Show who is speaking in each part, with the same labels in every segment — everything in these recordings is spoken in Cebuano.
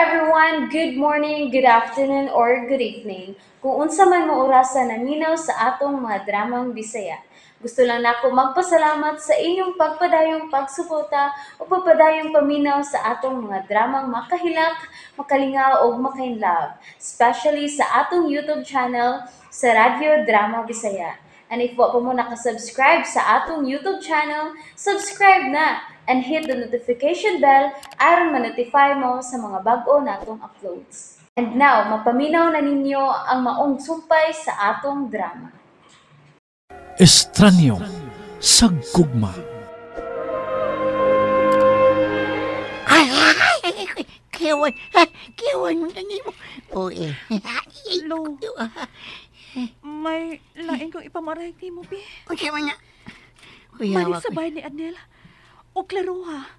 Speaker 1: everyone! Good morning, good afternoon, or good evening. Kung unsa man mo orasa naminaw sa atong mga dramang Bisaya. Gusto lang nako magpasalamat sa inyong pagpadayong pagsuporta o pagpadayong paminaw sa atong mga dramang makahilak, makalingaw o makainlove, especially sa atong YouTube channel sa Radyo Drama Bisaya. And if wa pa mo nakasubscribe sa atong YouTube channel, subscribe na and hit the notification bell aron ma-notify mo sa mga bag-o natong uploads. And now, mapaminaw na ninyo ang maong sumpay sa atong drama.
Speaker 2: Estranyo sa gugma.
Speaker 3: Ay, ay, kiwan, kiwan mo na nimo. Oy.
Speaker 4: Lo. May lain kong ipamarahin ni mo, Bi.
Speaker 3: Unsa man na?
Speaker 4: Balik sa bahay ni Adnel. O klaro ha,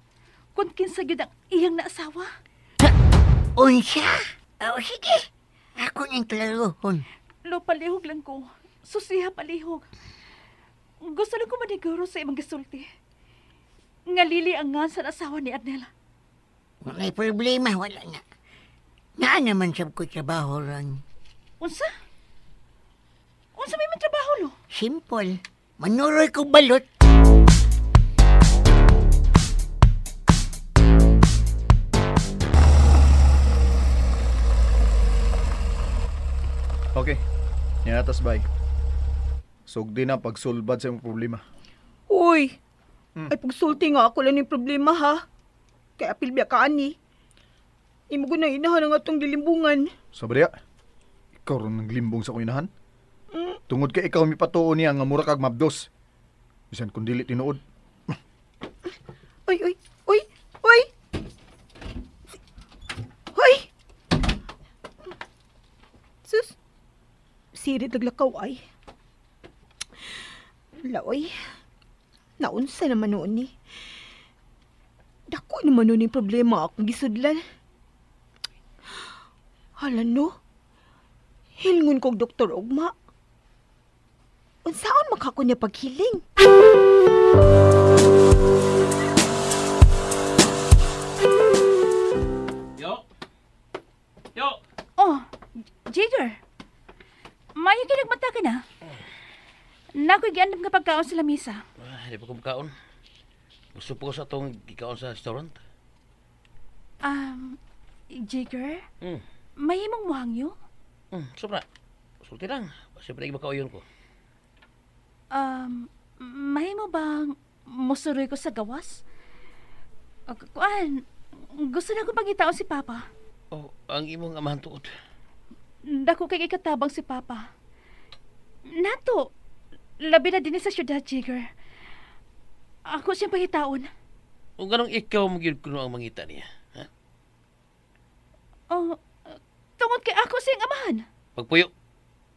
Speaker 4: kung kinsa gyud ang iyang naasawa.
Speaker 3: Unsa? O sige, ako nang klarohon.
Speaker 4: Lo, palihog lang ko. Susiha palihog. Gusto lang ko maniguro sa imong gisulti. Nga lili ang ngan sa asawa ni Adnel.
Speaker 3: May problema, wala na. Naa naman sab ko trabaho ron.
Speaker 4: Unsa? Unsa may man trabaho, lo?
Speaker 3: Simple. Manuroy ko balot.
Speaker 5: Okay. Niyatas, bye. Sugdi na pagsulbad sa imong problema.
Speaker 6: Uy! Ay pagsulti nga ako lang yung problema ha. Kaya apil biya ka ani. Imo ko nang inahan ang atong gilimbungan.
Speaker 5: Sabi niya, ikaw ron naglimbong sa akong inahan? Tungod kay ikaw mipatuo niya nga mura kag mabdos. Bisan kung dili tinuod.
Speaker 6: Uy, uy, uy, uy! Hoy! Sus! Sirit naglakaw ay. Laoy. Naunsa naman noon ni. Dako naman noon yung problema akong gisudlan. Hala no. Hilngon kog Doktor Ugma. Unsaon makako niya paghiling?
Speaker 7: Yo! Yo!
Speaker 4: Oh, Jigger. Mayo kinagmata ka na. Nakoy giandam nga pagkaon sa lamisa.
Speaker 7: Ah, di pa ko makaon. Gusto po ko sa atong gikaon sa restaurant.
Speaker 4: Jigger? May imong muhangyo?
Speaker 7: Sobra. Sulti lang. Siyempre makauyon ko.
Speaker 4: May mo bang musuroy ko sa gawas? Kuan, gusto na ko pangitaon si Papa.
Speaker 7: Oh, ang imong amahan tuod.
Speaker 4: Dako kay ikatabang si Papa. Nato, labi na din sa syudad, Jigger. Ako siyang pangitaon.
Speaker 7: O ganong ikaw magyud kuno ang mangita niya, ha?
Speaker 4: Oh, tungod kay ako siyang amahan.
Speaker 7: Pagpuyo,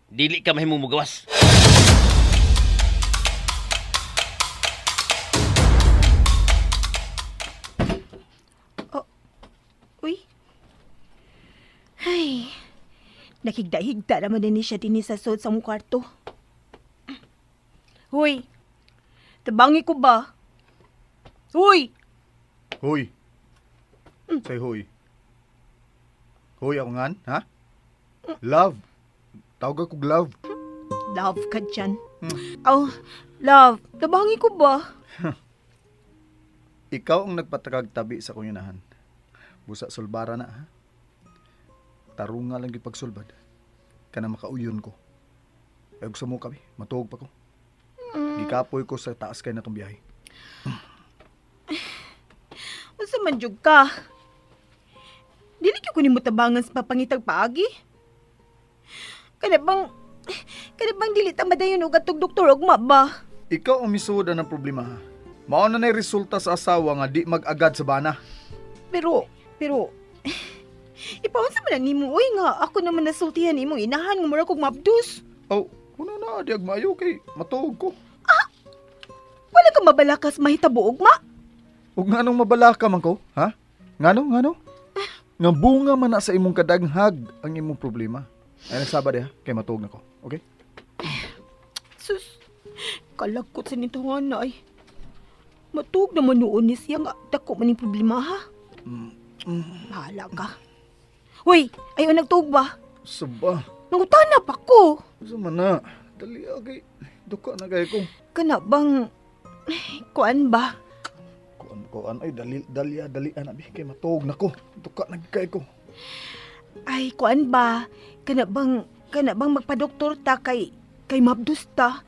Speaker 7: dili ka mahimong mugawas.
Speaker 6: Oh, uy. Ay, nakigda-higda naman din siya din sa sod sa mong kwarto. Hoy, tabangi ko ba? Hoy!
Speaker 5: Hoy! Say hoy. Hoy ako ngan, ha? Love. Tawag ako love.
Speaker 6: Love ka dyan. Oh, love, tabangi ko ba?
Speaker 5: Ikaw ang nagpatakag tabi sa kong inahan. Busa sulbara na, ha? Tarunga lang gyud pagsulbad. Kana makauyon ko. Ay gusto mo kabi, matuog pa ko. Gikapoy ko sa taas kay natong biyahe.
Speaker 6: Unsa man jud ka? Dili gyud ko nimo tabangan sa papangitag paagi. Kana bang dili ta madayon og atong doktor ugma ba?
Speaker 5: Ikaw ang misuda ng problema ha. Mao na nay resulta sa asawa nga di mag-agad sa bana.
Speaker 6: Pero ipaunsa man na nimo oy nga ako naman nasultihan imong inahan nga mura kog mabdus.
Speaker 5: Oh, kuno na di ag maayo kay matuog ko.
Speaker 6: Ah, wala ka mabalakas mahitabo ugma.
Speaker 5: Ug nganong mabalaka man ko, ha? Ngano? Nga bunga man na sa imong kadanghag ang imong problema. Ay nagsaba diha kay matuog na ko. Okay?
Speaker 6: Sus, kalagkot sa nito ay. Matuog naman noon ni siya nga dako man yung problema ha. Bahala ka. Uy, ayo nagtuog ba?
Speaker 5: Saba.
Speaker 6: Nangutana pa ko.
Speaker 5: Unsa man na? Dali kay duka na kay ko.
Speaker 6: Kana bang kuan ba?
Speaker 5: Kuan ay dali ana bi kay matuog nako. Duka na kay ko.
Speaker 6: Ay kuan ba? Kana bang magpadoktor ta kay mabdus ta?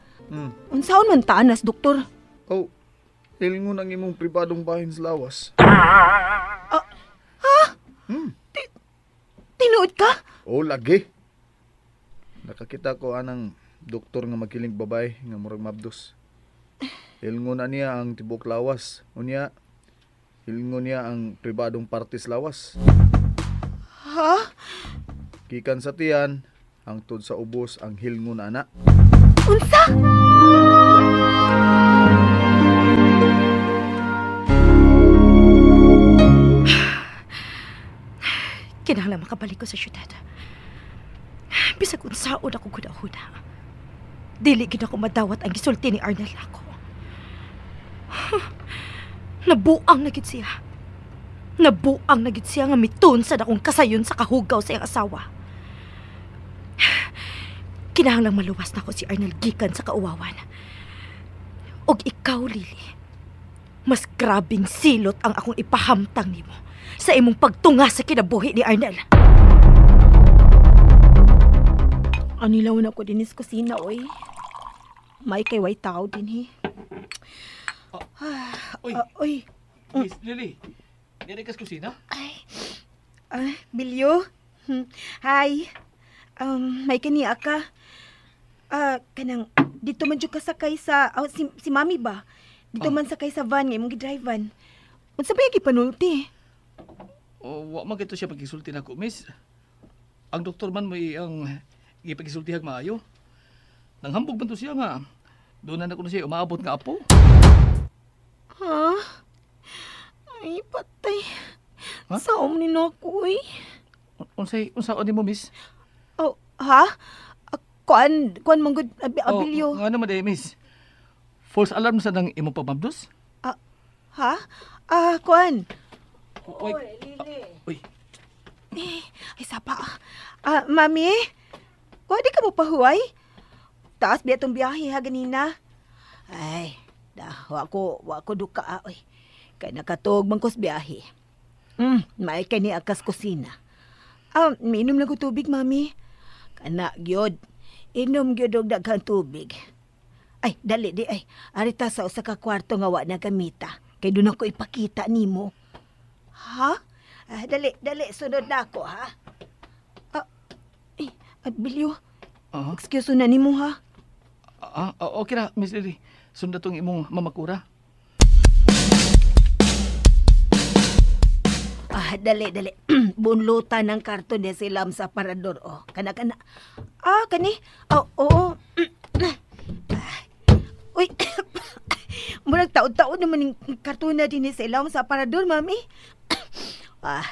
Speaker 6: Unsaon man ta anas doktor?
Speaker 5: Oh. Hilngon ang imong pribadong bahin sa lawas.
Speaker 6: Ha? Tinuod ka?
Speaker 5: Oh, lagi. Nakakita ko anang doktor nga magkiling babay nga murag mabdos. Hilngon na niya ang tibok lawas. Unya, hilngon niya ang pribadong partis lawas.
Speaker 6: Ha?
Speaker 5: Gikan sa tiyan, hangtod sa ubos ang hilngon ana.
Speaker 6: Unsa?
Speaker 4: Kinahanglan makabalik ko sa syudad. Bisag unsaon ako huda-huda. Dili gid ako madawat ang gisulti ni Arnel ako. Nabuang na gid siya. Nabuang na gid siya nga mitun sa dakong kasayon sa kahugaw sa iyang asawa. Kinahanglan maluwas na ko si Arnel gikan sa kauwawan. Og ikaw, Lily, mas grabing silot ang akong ipahamtang nimo sa imong pagtunga sa kinabuhi ni Arnel.
Speaker 6: Anilaw na ko din is kusina, oy. May kay way tao din, he.
Speaker 8: Oy.
Speaker 6: Oy.
Speaker 8: Miss Lily, diri ka sa kusina?
Speaker 6: Ay, Bilyo. Hi. May kaniya ka. Kanang, dito man jud ka sakay sa, si Mami ba? Dito man sakay sa van, nga imong gi-drive-an. Unsa ba yung gipanulti?
Speaker 8: Oh, wa man kito siya pagkisulti nako, miss. Ang doktor man may ang gipagisultihag maayo. Nanghambog man to siya nga. Doon na ko na siya umaabot nga apo.
Speaker 6: Ha? Ay, patay.
Speaker 8: Ha?
Speaker 6: Saom ni nako, uy.
Speaker 8: Unsa mo, miss?
Speaker 6: Oh, ha? Kuan man gud abilio.
Speaker 8: Oh, nga naman eh, miss. False alarm sa nang imong pagmabdos?
Speaker 6: Ha? Kuan.
Speaker 8: Oy, Lily. Uy.
Speaker 6: Ay, sapa. Mami? Kuha, di ka mo pahuway? Taas biya tong biyahe ha, ganina. Ay, wa ko duka, oy. Kay nakatuog man kos biyahe. May kay ni akas kusina. Miinom lang ko tubig, mami. Kana, gyud. Inom gyud og daghang tubig. Ay, dali di ay. Arita sa usa ka kwarto nga wa na gamita. Kay doon ako ipakita nimo. Ha? Dali, sunod na ako, ha? Bilyo. Excuse na nimo, ha?
Speaker 8: Okay ra, Miss Lily. Sunod tong imong mamakura.
Speaker 6: Dali. Bunlutan ng karton ni silam sa parador, oh. Kana. Kani? Oh, oo. Uy. Murag taon-taon naman yung karton na din ni silam sa parador, mami.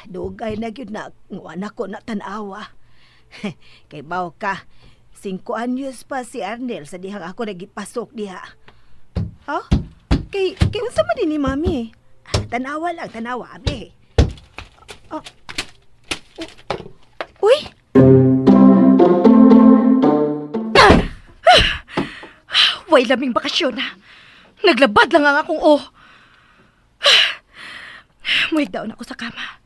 Speaker 6: Dugay na gyud na anak ko na tan-awa. Kay baw ka, 5 anyos pa si Arnel sa dihang ako nagipasok diha. Ha? Kay unsa man din ni mami? Tanawa lang, tanawa, abli. Uy!
Speaker 4: Way laming bakasyon na. Naglabad lang ang akong oh. Muhig daon ako sa kama.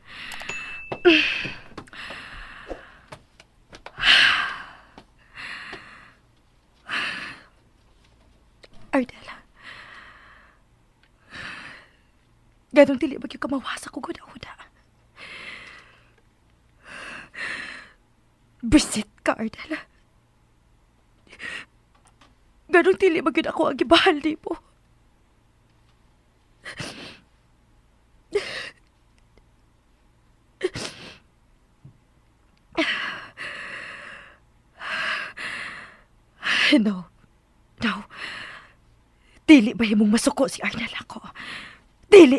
Speaker 4: Ardel. Ganong dili ba yung kamawasa ko guda-huda. Bisit ka, Ardel. Ganong dili ba yun ako ang gibahal di mo. No. No. Dili ba himong masuko si Arnel ako? Dili.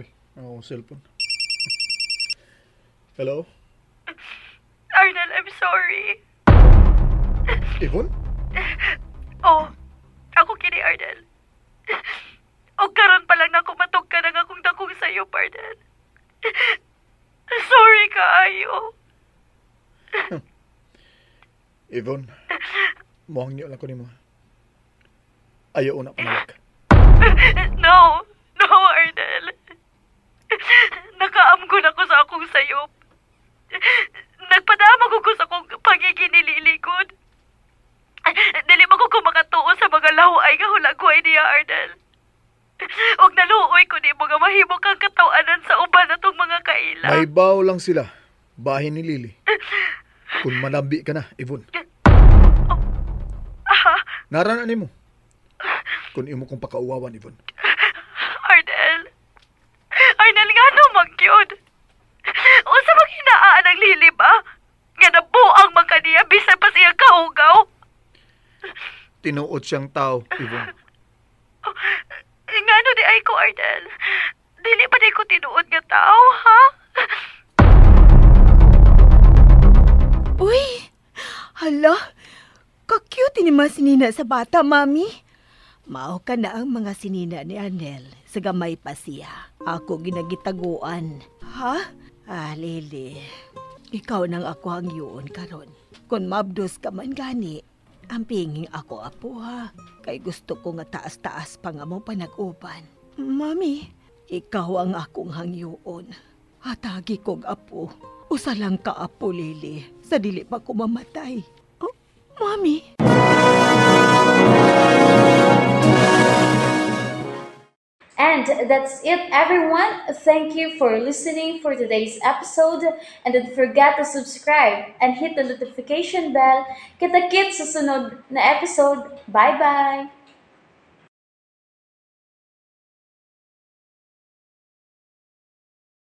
Speaker 5: Ay, ang akong cellphone. Hello?
Speaker 4: Arnel, I'm sorry.
Speaker 5: Yvonne?
Speaker 4: Oh, ako kini, Arnel.
Speaker 5: Yvonne, muhangyo lang ko nimo. Ayaw na panalak.
Speaker 4: No! No, Arnel. Nakaamgon ako sa akong sayop. Nagpadama ko sa akong pagiging nililikod. Dili man ko makatuo sa mga laway nga hulagway niya, Arnel. Huwag naluoy ko ni mga mahimo kang katawanan sa uban atong mga kaila.
Speaker 5: May baw lang sila. Bahin ni Lily. Kung manambi ka na, Yvonne. Naran na nimo. Kung imo kong pakauwawan, Yvonne.
Speaker 4: Arnel! Arnel, nga no magyud? Unsa man hinaan ang Lily ba? Nga nabuang man kaniya bisan pa siya kahugaw.
Speaker 5: Tinuod siyang tao, Yvonne.
Speaker 4: Nga no di ay ko, Arnel. Dili pa di ko tinuod nga tao, ha?
Speaker 6: Uy! Hala! Ka-cute ni mga sinina sa bata, Mami. Mao ka na ang mga sinina ni Arnel sa gamay pa siya. Ako ginagitaguan. Ha? Ah, Lily. Ikaw nang ako ang yun karon. Kung mabdos ka man gani, ang pinging ako apo ha. Kay gusto ko nga taas-taas pa nga mo panag-uban. Mami, ikaw ang akong hangyoon. Hatagi kog apo. Usa lang ka apo, Lily. Sa dili pa ko mamatay. Oh, Mami.
Speaker 1: And that's it, everyone. Thank you for listening for today's episode. And don't forget to subscribe and hit the notification bell. Kita-kits sa sunod na episode. Bye-bye!